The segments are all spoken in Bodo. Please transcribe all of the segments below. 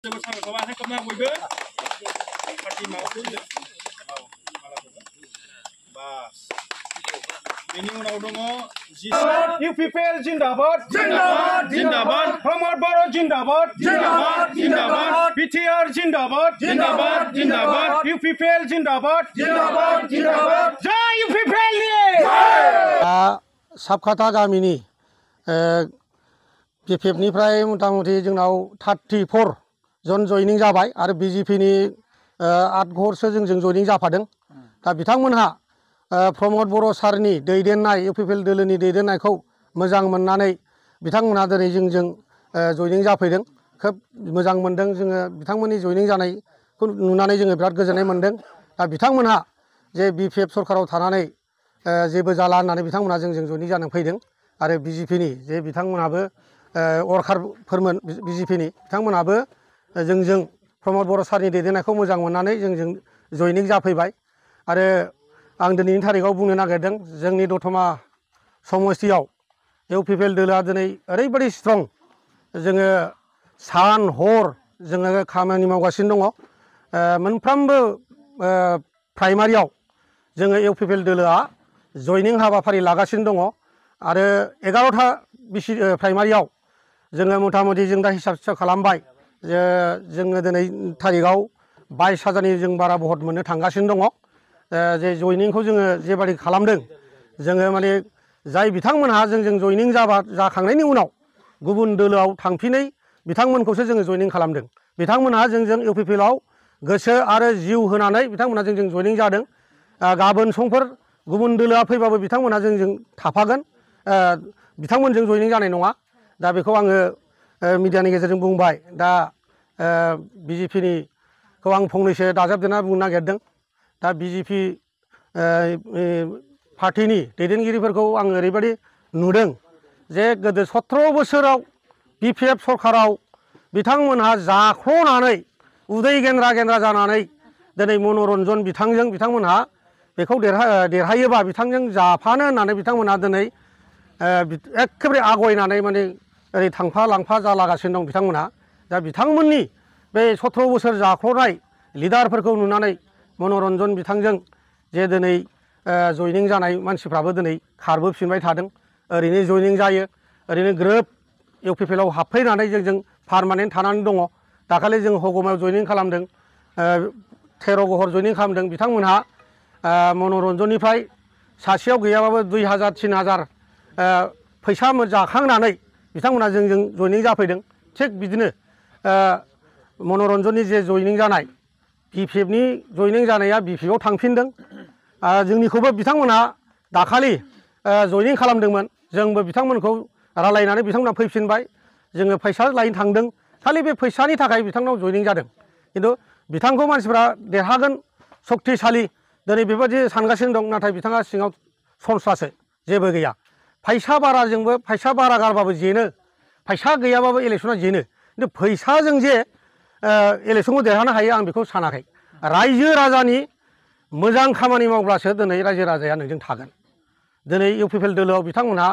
UPPL जिंदाबाद जिंदाबाद जिंदाबाद प्रमोद बर' जिंदाबाद जिंदाबाद जिंदाबाद BTR जिंदाबाद जिंदाबाद जिंदाबाद UPPL जिंदाबाद जिंदाबाद जिंदाबाद जय UPPL साबखाथा गामिनि BPFनिफ्राय मथा-मथि जोंनाव 34 जन जयनिं जाबाय आरो BJPनि 8 घरसो जोंजों जयनिं जाफादों। दा बिथांमोनहा प्रमोद बर' सारनि दैदेननाय UPPL दोलोनि दैदेननायखौ मोजां मोननानै बिथांमोनहा दिनै जोंजों जयनिं जाफैदों। खोब मोजां मोनदों जोङो बिथांमोननि जयनिं जानायखौ नुनानै जोङो बिराद गोजोननाय मोनदों। दा बिथांमोनहा जे BPF सरकाराव थानानै जेबो जाला होननानै बिथांमोनहा जोंजों जयनिं जानानै फैदों आरो BJPनि जे बिथांमोनहाबो वर्कारफोरमोन BJPनि बिथांमोनहाबो जोंजों प्रमोद बर' सारनि दैदेननायखौ मोजां मोननानै जोंजों जयनिं जाफैबाय। आरो आं दिनैनि थारिखआव बुंनो नागिरदों जोंनि दतमा समस्तियाव UPPL दोलोआ दिनै ओरैबायदि स्ट्रं जोङो सान हर जोङो खामानि मावगासिनो दङ। मोनफ्रोमबो प्राइमारियाव जोङो UPPL दोलोआ जयनिं हाबाफारि लागासिनो दङ आरो 11टा प्राइमारियाव जोङो मथा-मथि जों दा हिसाब खालामबाय जे जोङो दिनै थारिखआव 22,000नि जों बारा भट मोननो थांगासिनो दङ। जे जयनिंखौ जोङो जेबादि खालामदों जोङो माने जाय बिथांमोनहा जोंजों जयनिं जाखांनायनि उनाव गुबुन दोलोआव थांफिनै बिथांमोनखौसो जोङो जयनिं खालामदों। बिथांमोनहा जोंजों UPPLआव गोसो आरो जिउ होनानै बिथांमोनहा जोंजों जयनिं जादों। गाबोन समफोर गुबुन दोलोआ फैबाबो बिथांमोनहा जोंजों थाफागोन, बिथांमोनजों जयनिं जानाय नङा। दा बेखौ आङो मिडियानि गेजेरजों बुंबाय। दा BJPनिखौ आं फंनैसो दाजाबदेरना बुंनो नागिरदों। दा BJP पार्टिनि दैदेनगिरिफोरखौ आं ओरैबायदि नुदों जे गोदो 17 बोसोराव BPF सरकाराव बिथांमोनहा जाख्ल'नानै उदै गेन्द्रा जानानै दिनै मनरन्जन बिथांमोनहा बेखौ देरहायोबा बिथांजों जाफानो होननानै बिथांमोनहा दिनै एखेबारे आगयनानै माने ओरै थांफा लांफा जालागासिनो दं बिथांमोनहा। दा बिथांमोननि बे 17 बोसोर जाख्ल'नाय लिडारफोरखौ नुनानै मनरन्जन बिथांजों जे दिनै जयनिं जानाय मानसिफ्राबो दिनै खारबोफिनबाय थादों। ओरैनो जयनिं जायो, ओरैनो ग्रोब UPPLआव हाबफैनानै जोंजों पारमानेन्ट थानानै दङ। दाखालि जों हगमायाव जयनिं खालामदों, 13 घर जयनिं खालामदों। बिथांमोनहा मनरन्जननिफ्राय सासेयाव गैयाबाबो 2,000 3,000 फैसा जाखांनानै बिथांमोनहा जोंजों जयनिं जाफैदों। थिग बिदिनो मनरन्जननि जे जयनिं जानाय BPFनि जयनिं जानाया BPFआव थांफिनदों। जोंनिखौबो बिथांमोनहा दाखालि जयनिं खालामदोंमोन, जोंबो बिथांमोनखौ रायलायनानै बिथांमोनहा फैफिनबाय। जोङो फैसा लायनो थांदों, खालि बे फैसानि थाखाय बिथांनाव जयनिं जादों। खिन्थु बिथांखौ मानसिफ्रा देरहागोन सक्तिशाली दिनै बेबायदि सानगासिनो दं, नाथाय बिथाङा सिङाव सनस्रासो, जेबो गैया। फैसा बारा गारबाबो जेनो, फैसा गैयाबाबो इलेक्सना जेनो। खिन्थु फैसाजों जे इलेक्सनखौ देरहानो हायो आं बेखौ सानाखै। रायजो राजानि मोजां खामानि मावब्लासो दिनै रायजो राजाया नोंजों थागोन। दिनै UPPL दोलोआव बिथांमोनहा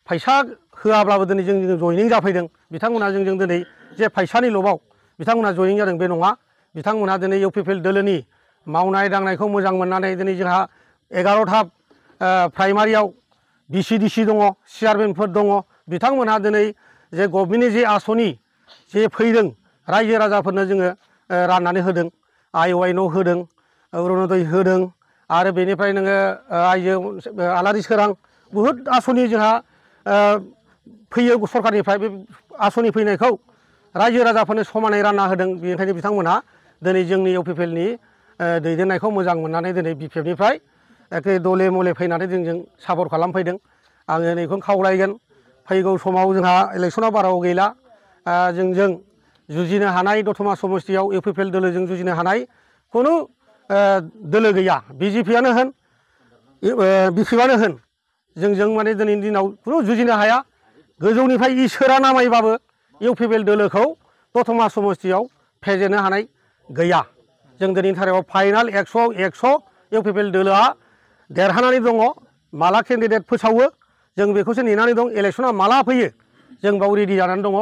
फैसा होआब्लाबो दिनै जोंजों जयनिं जाफैदों। बिथांमोनहा जोंजों दिनै जे फैसानि लबाव बिथांमोनहा जयनिं जादों बे नङा। बिथांमोनहा दिनै UPPL दोलोनि मावनाय दांनायखौ मोजां मोननानै दिनै जोंहा 11टा प्राइमारियाव VCDC दङ, चेयारमेनफोर दङ। बिथांमोनहा दिनै जे गभर्नमेन्टनि जे आसनि जे फैदों रायजो राजाफोरनो जोङो राननानै होदों। IOI न' होदों, अरुनदय होदों आरो बेनिफ्राय नोङो आलारि सोरां बुहुद आसनि जोंहा फैयो सरकारनिफ्राय। बे आसनि फैनायखौ रायजो राजाफोरनो समानै रानना होदों। बेनिखायनो बिथांमोनहा दिनै जोंनि UPPLनि दैदेननायखौ मोजां मोननानै दिनै BPFनिफ्राय एखे दले मले फैनानै जोंजों सापर्ट खालामफैदों। आङो नैखौनो खावलायगोन, फैगौ समाव जोंहा इलेक्सना बाराव गैला, जोंजों जुजिनो हानाय दतमा समस्तियाव UPPL दोलोजों जुजिनो हानाय खुनु दोलो गैया। BJPआनो होन BPFआनो होन जोंजों माने दिनैनि दिनाव खुनु जुजिनो हाया। गोजौनिफ्राय इसोरा नामायबाबो UPPL दोलोखौ दतमा समस्तियाव फेजेननो हानाय गैया। जों दिनैनि थारिखआव फाइनाल 100 UPPL दोलोआ देरहानानै दङ। माला केन्डिडेट फोसावो जों बेखौसो नेनानै दं। इलेक्सना माला फैयो जों बाव रेडि जानानै दङ।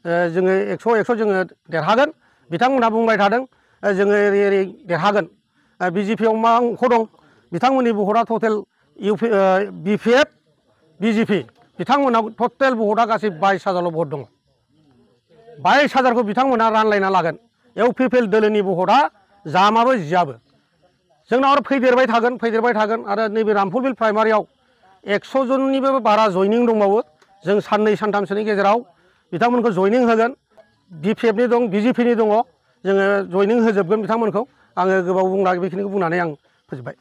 जोङो 100 जोङो देरहागोन। बिथांमोनहा बुंबाय थादों जोङो ओरै देरहागोन बिजेपियाव मा अंख दं बिथांमोननि भटआ टटेल बिपिएफ बिजेपि बिथांमोनहा टटेल भटआ गासै 22,000 भट दङ 22,000खौ बिथांमोनहा रानलायना लागोन इउपिपिएल दोलोनि भटआ जामाबो जियाबो जोंनाव आरो फैदेरबाय थागोन आरो नैबे रामफलबिल प्राइमारियाव 100 जननिबो बारा जयनिं दंबावो जों साननै सानथामसोनि गेजेराव बिथांमोनखौ जयनिं होगोन बिपिएफनि दं बिजेपिनि दङ जोङो जयनिं होजोबगोन बिथांमोनखौ आङो गोबाव बुंला बेखिनिखौ बुंनानै आं फोजोबबाय